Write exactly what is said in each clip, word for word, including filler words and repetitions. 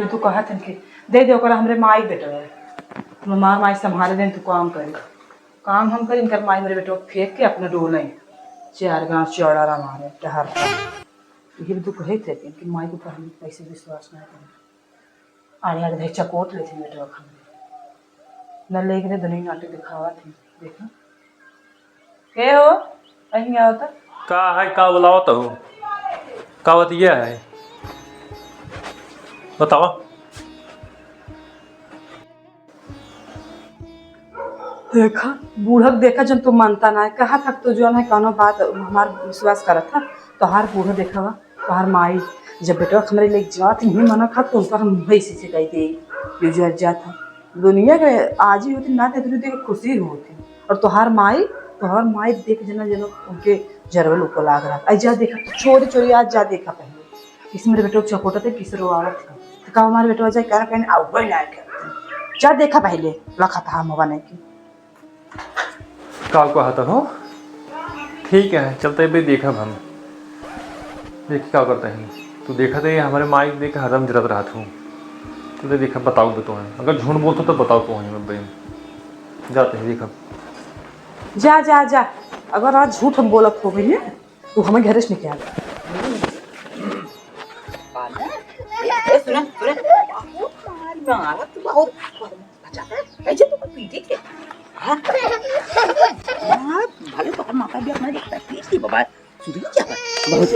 तू कहत हन कि दे दे ओकरा हमरे माई बेटवा है। हमार माई संभारे देन, तू काम करी। काम हम करी, इनकर माई हमरे बेटवा फेंक के अपना डोले। चार गांव चौड़ा मारे, टहर। यही तू कहे थे कि इनकी माई के ऊपर हम ऐसे विश्वास ना करें। आड़े आड़े धई चकोट लेते बेटवा हमरे। न लेके दुनिया नाटक दिखावा थे। देखा। के हो? कहीं आओ तो। का है, का बुलावत हो? का बतिया है? बतावा। देखा, बूढ़क देखा, जन तू मानता ना है, कहा था तू जौन है, कौनो बात हमार विश्वास करत था, तोहार बूढ़ा देखा बा, तोहार माई, जब बेटवा हमरे लेके जात नहीं मना खा, तो उनका हम मुँह से सिखाई दे, यो जो जात है। दुनिया के आज ही होती ना, तो इतनी देख खुशी होती। और तोहार माई, तोहार माई देख जना, जना उनके जरवल ऊपर लाग रहा। आई जा देखा, चोरी चोरी आज जा देखा पहले। किस मेरे बेटो चकोटा थे, किस रोआवत था। तो का हमारे बेटवा जाए, क्या कहने, आउ, वही ना आए क्या। जा देखा पहले, लखा था हम बने की। का कहत हो? ठीक है, चलते भाई देखब हम। देख का करता है। तू देखत है, हमारे माई देख हरदम जरत रहत हूँ। चलते देखब, बताओ तो है। अगर झूठ बोलत हो तो बताओ तो है, मैं भाई। जाते हैं देखब। जा, जा, जा। अगर आज झूठ हम बोलत हो गई है, तू हमें घरे से निकाल। ए, ए, सुना, सुना। बाबू, मार, मारा तू बहुत। अच्छा, कैसे तू पीटे के? हाँ? हाँ, भले तो हम माता भी अपना देखता, पीट दी बाबा। सुधरी क्या है? बहुत।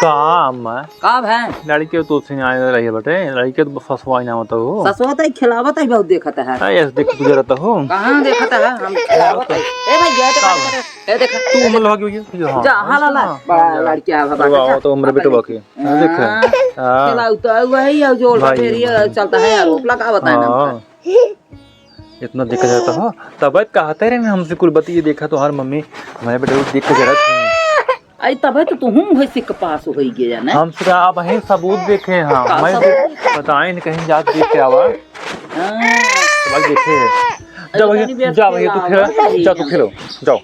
का अम्मा? का भाई? लड़के तो से आए रही है बटे, लड़के तो ससुआ ही ना होता हो। ससुआ तो खिलावत है, बहुत देखत है। आ, ऐसे देख तू जरा तो हो। कहाँ देखत है? हम खिलावत है। ए भाई, ये तो का बात भाई? करे। ए देख। तू उम्र लगा के भैया, हाँ। जा, हाँ, ला, ला। हाँ, बड़ा हाँ, जा। लड़किया है, अरे बाबा, वाह, का? तो उम्र बेटे बाकी। हाँ, देख। हाँ। हाँ। चला, तो वही है, जो भाई, ढेरिया भाई। चलता है, आरोप लगावत है ना। हाँ। इतना देखा जाता हो, तब कहते रहे ना हमसे कुल बतिये, देखा तोहार मम्मी, हमारे बेटे को देख के जरा। आई तबे तो तुहूँ वही सिक पास होई गया ना। हम सिका अब ही सबूत देखे हैं, का मैं सबूत? बताए नहीं, कहीं जाके देख के आवा। हाँ। भाई देखे। जा भैया, तनी जा भैया, तू खेला, खेलावा जा तू खेलो, जाओ।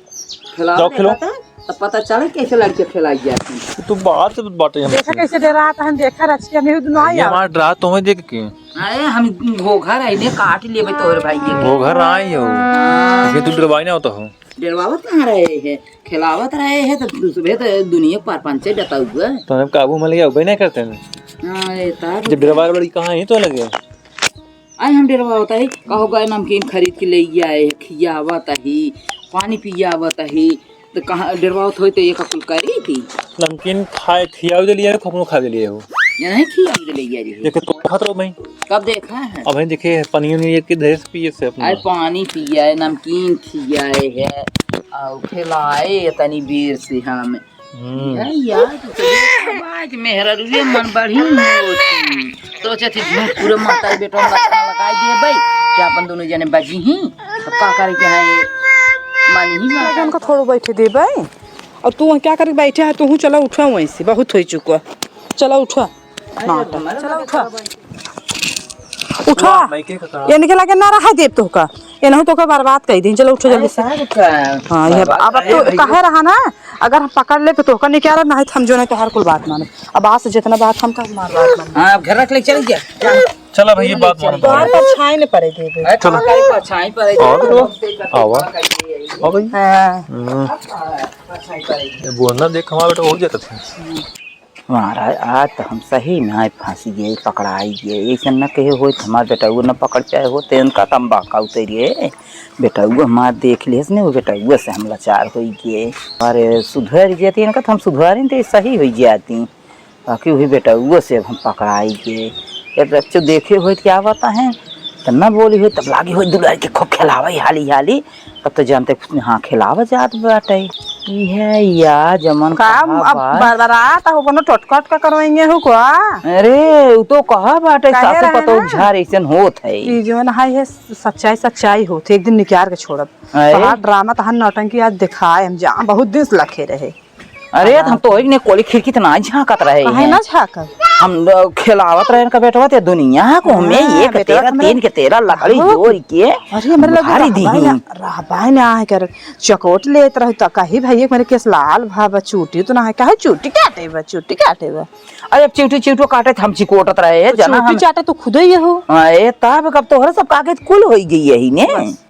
खेलावा जाओ खेलो। देखा था? तब पता चले कैसे लड़के खेलाई जाती। तू बात से बात है देखा कैसे डरात हन, देखा रचिया नहीं दुनो ये आया। हमारा डरा तुम्हें देख के। अरे हम घोघर आइने काट लेबे तोर भाई के। घोघर आए हो। हाँ। ये तू डरवाई ना होता हो। डरवावत कहाँ रहे है? खिलावत रहे है तो सुबह तो दुनिया पर पंचे डता हुआ। तो हम काबू में ले आओ, नहीं करते हैं। हाँ, ये तार जब डरवा बड़ी कहाँ है तो लगे। आई हम डेरवा होता है, कहो गए नमकीन खरीद के ले आए है, खियावत ही, पानी पियावत ही, तो कहाँ डेरवा होत होई तो ये का कुल करी थी? नमकीन खाए, खियावे दे लिए हो, खपनो खा दे लिए हो। ये नहीं खियावे दे ले आए रही। देखे तो खात रहो भाई। कब देखा है? अब भाई देखे, पनिया नहीं एक के धरे से पिए से अपना। आई पानी पिया है, नमकीन खियाए है, और खिलाए है तनी बेर से हम। हम्म। ए यार, तू तो देख, बाज मेहरा रुए मन बढ़ी होती। सोचे थी, "मैं पूरे माता के बेटवा में लखा लगाई दिए भाई, कि अपन दोनों जने बजी ही, अब का करे के है, ये मानी ही ना।" उनका थोड़ो बैठे दे भाई, और तू वहाँ क्या करके बैठे है? तू हूँ, चला उठा वहीं से, बहुत हो चुका, चला उठा। नाटक। चला उठा। उठा। वाह, मैं के कहा? इनके लगे ना रहा देब तोहका। इनहू तोहका बर्बाद कर दी। चलो उठो जल्दी से। अरे, साहब का हाँ, ये बर्बाद अब करे तू भैया। कहे रहा ना, अगर हम पकड़ ले तो तोहका निकाल, नहीं तो हम जो नहीं तोहार कुल बात माने। अब आज से जितना बात हम का हमार बात माने। हाँ, अब घर रख ले, चल गया। चल। चला भैया, बात मानो। तोहार पर छाई न पड़े देबे। अरे, चलो। तोहार पर छाई पड़े और देबे। तो आओ। आओ भाई। हाँ। हम्म। ये बोलना देख, हमारा बेटा हो जाता था। महाराज, आज तो हम सही में आए फंसी गए, पकड़ाई गए। ऐसे न कहे होत हमार बेटउआ न पकड़ पाए होत, इनका तम बाका उतरिए। बेटउआ हमार देख लिहस ने, वो बेटउआ से हम लाचार होई गए। अरे सुधर जेती इनका तो हम सुधारी तो सही होई जाती, बाकी वही बेटउआ से अब हम पकड़ाई गए। ये बच्चों देखे होत क्या बात है, तब न बोली होत, तब लागी होत दुलार के खूब खेलावे हाली हाली। अब तो जानते कुछ नहीं, हाँ, खिलावा जात बाटे। इहे या जमन का कहा अब बात। बरबरात हो, कोनो टोटका ओटका करवाएंगे हो का? अरे, उ तो कहा बाटे, काहे सासू रहे पतोह ना? झार ऐसन होत है। ई जवन है, ये सच्चाई, सच्चाई होत है, एक दिन निकार के छोड़ब। अरे। तहार ड्रामा, तहार नौटंकी आज दिखाए हम जा, बहुत दिन से लखे रहे। अरे, हाँ। हम तो एक ने कोली खिड़की त ना झांकत रहे काहे हैं। ना झांकत? हम लोग खेलावत रहन का बेटवा, ते दुनिया को हमें हाँ, एक बेटवा तेरह, हमरे तीन के तेरह लकड़ी आहो। जोड़ के अरे, हमरे लगे भारी रहबाई दीही। ना, रहबाई ना आए कर चकोट लेत रही तो कही, "भैया, मेरे केस लाल भा बा, चूटी तो ना है।" कहे, "चूटी काटे बा, चूटी काटे बा।" अरे, अब चिउटी, चिउटो काटे त हम चिकोटत रहे, तो जना चूटी हम चाटे तो खुदे ये हो। अरे, तब कब तोहरे सब कागज कुल होई गई यही ने। बस।